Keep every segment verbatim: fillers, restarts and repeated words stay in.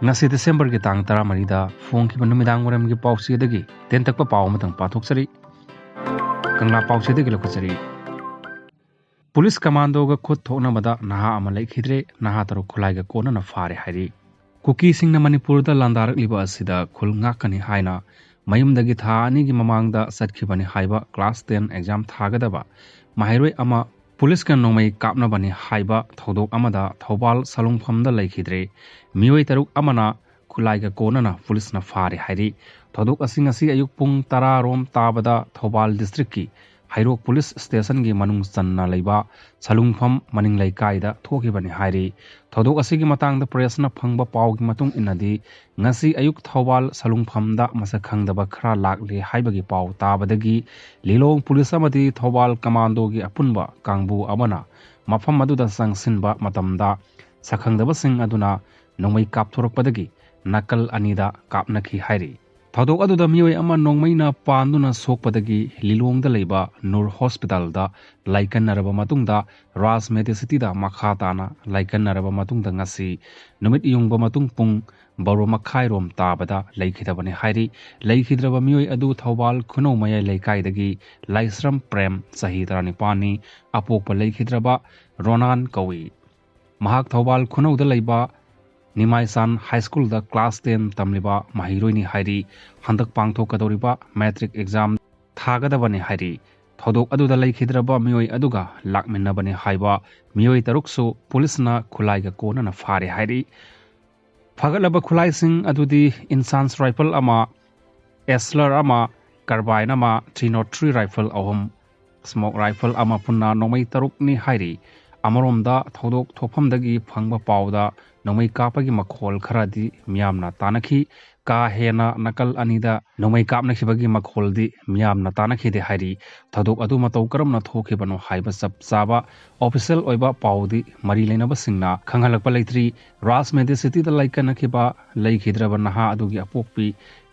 ꯉꯁꯤ ꯗꯤꯁꯦꯝꯕꯔꯒꯤ ꯇꯥꯡ ꯇꯔꯥꯃꯔꯤꯗ ꯐꯣꯡꯈꯤꯕ ꯅꯨꯃꯤꯗꯥꯡ ꯋꯥꯏꯔꯝꯒꯤ ꯄꯥꯎꯆꯦꯗꯒꯤ ꯇꯦꯟꯇꯛꯄ ꯄꯥꯎ ꯑꯃꯇꯪ ꯄꯥꯊꯣꯛꯆꯔꯤ꯫ ꯀꯪꯂꯥ ꯄꯥꯎꯆꯦꯗꯒꯤ ꯂꯧꯈꯠꯆꯔꯤ꯫ ꯄꯨꯂꯤꯁ ꯀꯃꯥꯟꯗꯣꯒ ꯈꯨꯠ ꯊꯣꯛꯅꯕꯗ ꯅꯍꯥ ꯑꯃ ꯂꯩꯈꯤꯗ꯭ꯔꯦ, ꯅꯍꯥ ꯇꯔꯨꯛ ꯈꯨꯠꯂꯥꯏꯒ ꯀꯣꯟꯅꯅ ꯐꯥꯔꯦ ꯍꯥꯏꯔꯤ꯫ ꯀꯨꯀꯤꯁꯤꯡꯅ ꯃꯅꯤꯄꯨꯔꯗ ꯂꯥꯟꯗꯥꯔꯛꯂꯤꯕ ꯑꯁꯤꯗ ꯈꯨꯜ ꯉꯥꯛꯀꯅꯤ ꯍꯥꯏꯅ ꯃꯌꯨꯝꯗꯒꯤ ꯊꯥ ꯑꯅꯤꯒꯤ ꯃꯃꯥꯡꯗ ꯆꯠꯈꯤꯕꯅꯤ ꯍꯥꯏꯕ ꯀ꯭ꯂꯥꯁ ꯇꯦꯟ ꯑꯦꯛꯖꯥꯝ ꯊꯥꯒꯗꯕ ꯃꯍꯩꯔꯣꯏ ꯑꯃ ꯄꯨꯂꯤꯁꯀ ꯅꯣꯡꯃꯩ ꯀꯥꯞꯅꯕꯅꯤ ꯍꯥꯏꯕ ꯊꯧꯗꯣꯛ ꯑꯃꯗ ꯊꯧꯕꯥꯜ ꯁꯂꯨꯡꯐꯝꯗ ꯂꯩꯈꯤꯗ꯭ꯔꯦ꯫ ꯃꯤꯑꯣꯏ ꯇꯔꯨꯛ ꯑꯃꯅ ꯈꯨꯠꯂꯥꯏꯒ ꯀꯣꯟꯅꯅ ꯄꯨꯂꯤꯁꯅ ꯐꯥꯔꯦ ꯍꯥꯏꯔꯤ꯫ ꯊꯧꯗꯣꯛ ꯑꯁꯤ ꯉꯁꯤ ꯑꯌꯨꯛ ꯄꯨꯡ ꯇꯔꯥ ꯔꯣꯝ ꯇꯥꯕꯗ ꯊꯧꯕꯥꯜ ꯗꯤꯁꯇ꯭ꯔꯤꯛꯀꯤ ꯍꯩꯔꯣꯛ ꯄꯨꯂꯤꯁ ꯁ꯭ꯇꯦꯁꯟꯒꯤ ꯃꯅꯨꯡ ꯆꯟꯅ ꯂꯩꯕ ꯁꯂꯨꯡꯐꯝ ꯃꯅꯤꯡ ꯂꯩꯀꯥꯏꯗ ꯊꯣꯛꯈꯤꯕꯅꯤ ꯍꯥꯏꯔꯤ꯫ ꯊꯧꯗꯣꯛ ꯑꯁꯤꯒꯤ ꯃꯇꯥꯡꯗ ꯄ꯭ꯔꯦꯁꯅ ꯐꯪꯕ ꯄꯥꯎꯒꯤ ꯃꯇꯨꯡ ꯏꯟꯅꯗꯤ, ꯉꯁꯤ ꯑꯌꯨꯛ ꯊꯧꯕꯥꯜ ꯁꯂꯨꯡꯐꯝꯗ ꯃꯁꯛ ꯈꯪꯗꯕ ꯈꯔ ꯂꯥꯛꯂꯦ ꯍꯥꯏꯕꯒꯤ ꯄꯥꯎ ꯇꯥꯕꯗꯒꯤ ꯂꯤꯂꯣꯡ ꯄꯨꯂꯤꯁ ꯑꯃꯗꯤ ꯊꯧꯕꯥꯜ ꯀꯃꯥꯟꯗꯣꯒꯤ ꯑꯄꯨꯟꯕ ꯀꯥꯡꯕꯨ ꯑꯃꯅ ꯃꯐꯝ ꯑꯗꯨꯗ ꯆꯪꯁꯤꯟꯕ ꯃꯇꯝꯗ ꯁꯛꯈꯪꯗꯕꯁꯤꯡ ꯑꯗꯨꯅ ꯅꯣꯡꯃꯩ ꯀꯥꯞꯊꯣꯔꯛꯄꯗꯒꯤ ꯅꯥꯀꯜ ꯑꯅꯤꯗ ꯀꯥꯞꯅꯈꯤ ꯍꯥꯏꯔꯤ꯫ ꯊꯧꯗꯣꯛ ꯑꯗꯨꯗ ꯃꯤꯑꯣꯏ ꯑꯃ ꯅꯣꯡꯃꯩꯅ ꯄꯥꯟꯗꯨꯅ ꯁꯣꯛꯄꯗꯒꯤ ꯂꯤꯂꯣꯡꯗ ꯂꯩꯕ ꯅꯨꯔ ꯍꯣꯁꯄꯤꯇꯥꯜꯗ ꯂꯥꯏꯀꯠꯅꯔꯕ ꯃꯇꯨꯡꯗ ꯔꯥꯖ ꯃꯦꯗꯤꯁꯤꯇꯤꯗ ꯃꯈꯥ ꯇꯥꯅ ꯂꯥꯏꯀꯠꯅꯔꯕ ꯃꯇꯨꯡꯗ ꯉꯁꯤ ꯅꯨꯃꯤꯠ ꯌꯨꯡꯕ ꯃꯇꯨꯡ ꯄꯨꯡ ꯕꯥꯔꯣ ꯃꯈꯥꯏꯔꯣꯝ ꯇꯥꯕꯗ ꯂꯩꯈꯤꯗꯕꯅꯤ ꯍꯥꯏꯔꯤ꯫ ꯂꯩꯈꯤꯗ꯭ꯔꯕ ꯃꯤꯑꯣꯏ ꯑꯗꯨ ꯊꯧꯕꯥꯜ ꯈꯨꯅꯧ ꯃꯌꯥꯏ ꯂꯩꯀꯥꯏꯗꯒꯤ ꯂꯥꯏꯁ꯭ꯔꯝ ꯄ꯭ꯔꯦꯝ, ꯆꯍꯤ ꯇꯔꯥꯅꯤꯄꯥꯟꯅꯤ, ꯑꯄꯣꯛꯄ ꯂꯩꯈꯤꯗ꯭ꯔꯕ ꯔꯣꯅꯥꯟ ꯀꯧꯏ꯫ ꯃꯍꯥꯛ ꯊꯧꯕꯥꯜ ꯈꯨꯅꯧꯗ ꯂꯩꯕ ꯅꯤꯃꯥꯏꯁꯥꯟ ꯍꯥꯏ ꯁ꯭ꯀꯨꯜꯗ ꯀ꯭ꯂꯥꯁ ꯇꯦꯟ ꯇꯝꯂꯤꯕ ꯃꯍꯩꯔꯣꯏꯅꯤ ꯍꯥꯏꯔꯤ꯫ ꯍꯟꯗꯛ ꯄꯥꯡꯊꯣꯛꯀꯗꯧꯔꯤꯕ ꯃꯦꯇ꯭ꯔꯤꯛ ꯑꯦꯛꯖꯥꯝ ꯊꯥꯒꯗꯕꯅꯤ ꯍꯥꯏꯔꯤ꯫ ꯊꯧꯗꯣꯛ ꯑꯗꯨꯗ ꯂꯩꯈꯤꯗ꯭ꯔꯕ ꯃꯤꯑꯣꯏ ꯑꯗꯨꯒ ꯂꯥꯛꯃꯤꯟꯅꯕꯅꯤ ꯍꯥꯏꯕ ꯃꯤꯑꯣꯏ ꯇꯔꯨꯛꯁꯨ ꯄꯨꯂꯤꯁꯅ ꯈꯨꯠꯂꯥꯏꯒ ꯀꯣꯟꯅꯅ ꯐꯥꯔꯦ ꯍꯥꯏꯔꯤ꯫ ꯐꯥꯒꯠꯂꯕ ꯈꯨꯠꯂꯥꯏꯁꯤꯡ ꯑꯗꯨꯗꯤ ꯏꯟꯁꯥꯟꯁ ꯔꯥꯏꯐꯜ ꯑꯃ, ꯑꯦꯁꯂꯔ ꯑꯃ, ꯀꯥꯔꯕꯥꯏꯟ ꯑꯃ, ꯊ꯭ꯔꯤ ꯅꯣꯠ ꯊ꯭ꯔꯤ ꯔꯥꯏꯐꯜ ꯑꯍꯨꯝ, ꯁ꯭ꯃꯣꯛ ꯔꯥꯏꯐꯜ ꯑꯃ ꯄꯨꯟꯅ ꯅꯣꯡꯃꯩ ꯇꯔꯨꯛꯅꯤ ꯍꯥꯏꯔꯤ꯫ ꯑꯃꯔꯣꯝꯗ ꯊꯧꯗꯣꯛ ꯊꯣꯛꯐꯝꯗꯒꯤ ꯐꯪꯕ ꯄꯥꯎꯗ ꯅꯣꯡꯃꯩ ꯀꯥꯞꯄꯒꯤ ꯃꯈꯣꯜ ꯈꯔꯗꯤ ꯃꯤꯌꯥꯝꯅ ꯇꯥꯅꯈꯤ꯫ ꯀꯥ ꯍꯦꯟꯅ ꯅꯥꯀꯜ ꯑꯅꯤꯗ ꯅꯣꯡꯃꯩ ꯀꯥꯞꯅꯈꯤꯕꯒꯤ ꯃꯈꯣꯜꯗꯤ ꯃꯤꯌꯥꯝꯅ ꯇꯥꯅꯈꯤꯗꯦ ꯍꯥꯏꯔꯤ꯫ ꯊꯧꯗꯣꯛ ꯑꯗꯨ ꯃꯇꯧ ꯀꯔꯝꯅ ꯊꯣꯛꯈꯤꯕꯅꯣ ꯍꯥꯏꯕ ꯆꯞ ꯆꯥꯕ ꯑꯣꯐꯤꯁꯤꯌꯦꯜ ꯑꯣꯏꯕ ꯄꯥꯎꯗꯤ ꯃꯔꯤ ꯂꯩꯅꯕꯁꯤꯡꯅ ꯈꯪꯍꯜꯂꯛꯄ ꯂꯩꯇ꯭ꯔꯤ꯫ ꯔꯥꯖ ꯃꯦꯗꯤꯁꯤꯇꯤꯗ ꯂꯥꯏꯀꯠꯅꯈꯤꯕ ꯂꯩꯈꯤꯗ꯭ꯔꯕ ꯅꯍꯥ ꯑꯗꯨꯒꯤ ꯑꯄꯣꯛꯄꯤ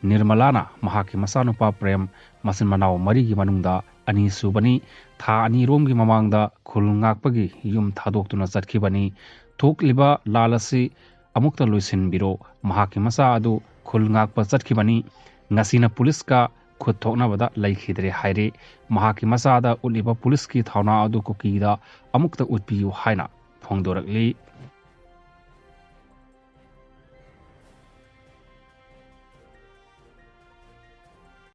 ꯅꯤꯔꯃꯂꯥꯅ ꯃꯍꯥꯛꯀꯤ ꯃꯆꯥꯅꯨꯄꯥ ꯄ꯭ꯔꯦꯝ, ꯃꯆꯤꯟ ꯃꯅꯥꯎ ꯃꯔꯤꯒꯤ ꯃꯅꯨꯡꯗ ꯑꯅꯤꯁꯨꯕꯅꯤ, ꯊꯥ ꯑꯅꯤꯔꯣꯝꯒꯤ ꯃꯃꯥꯡꯗ ꯈꯨꯜ ꯉꯥꯛꯄꯒꯤ ꯌꯨꯝ ꯊꯥꯗꯣꯛꯇꯨꯅ ꯆꯠꯈꯤꯕꯅꯤ꯫ ꯊꯣꯛꯂꯤꯕ ꯂꯥꯜ ꯑꯁꯤ ꯑꯃꯨꯛꯇ ꯂꯣꯏꯁꯤꯟꯕꯤꯔꯣ꯫ ꯃꯍꯥꯛꯀꯤ ꯃꯆꯥ ꯑꯗꯨ ꯈꯨꯜ ꯉꯥꯛꯄ ꯆꯠꯈꯤꯕꯅꯤ꯫ ꯉꯁꯤꯅ ꯄꯨꯂꯤꯁꯀ ꯈꯨꯠ ꯊꯣꯛꯅꯕꯗ ꯂꯩꯈꯤꯗ꯭ꯔꯦ ꯍꯥꯏꯔꯤ꯫ ꯃꯍꯥꯛꯀꯤ ꯃꯆꯥꯗ ꯎꯠꯂꯤꯕ ꯄꯨꯂꯤꯁꯀꯤ ꯊꯧꯅꯥ ꯑꯗꯨ ꯀꯨꯀꯤꯗ ꯑꯃꯨꯛꯇ ꯎꯠꯄꯤꯌꯨ ꯍꯥꯏꯅ ꯐꯣꯡꯗꯣꯔꯛꯂꯤ꯫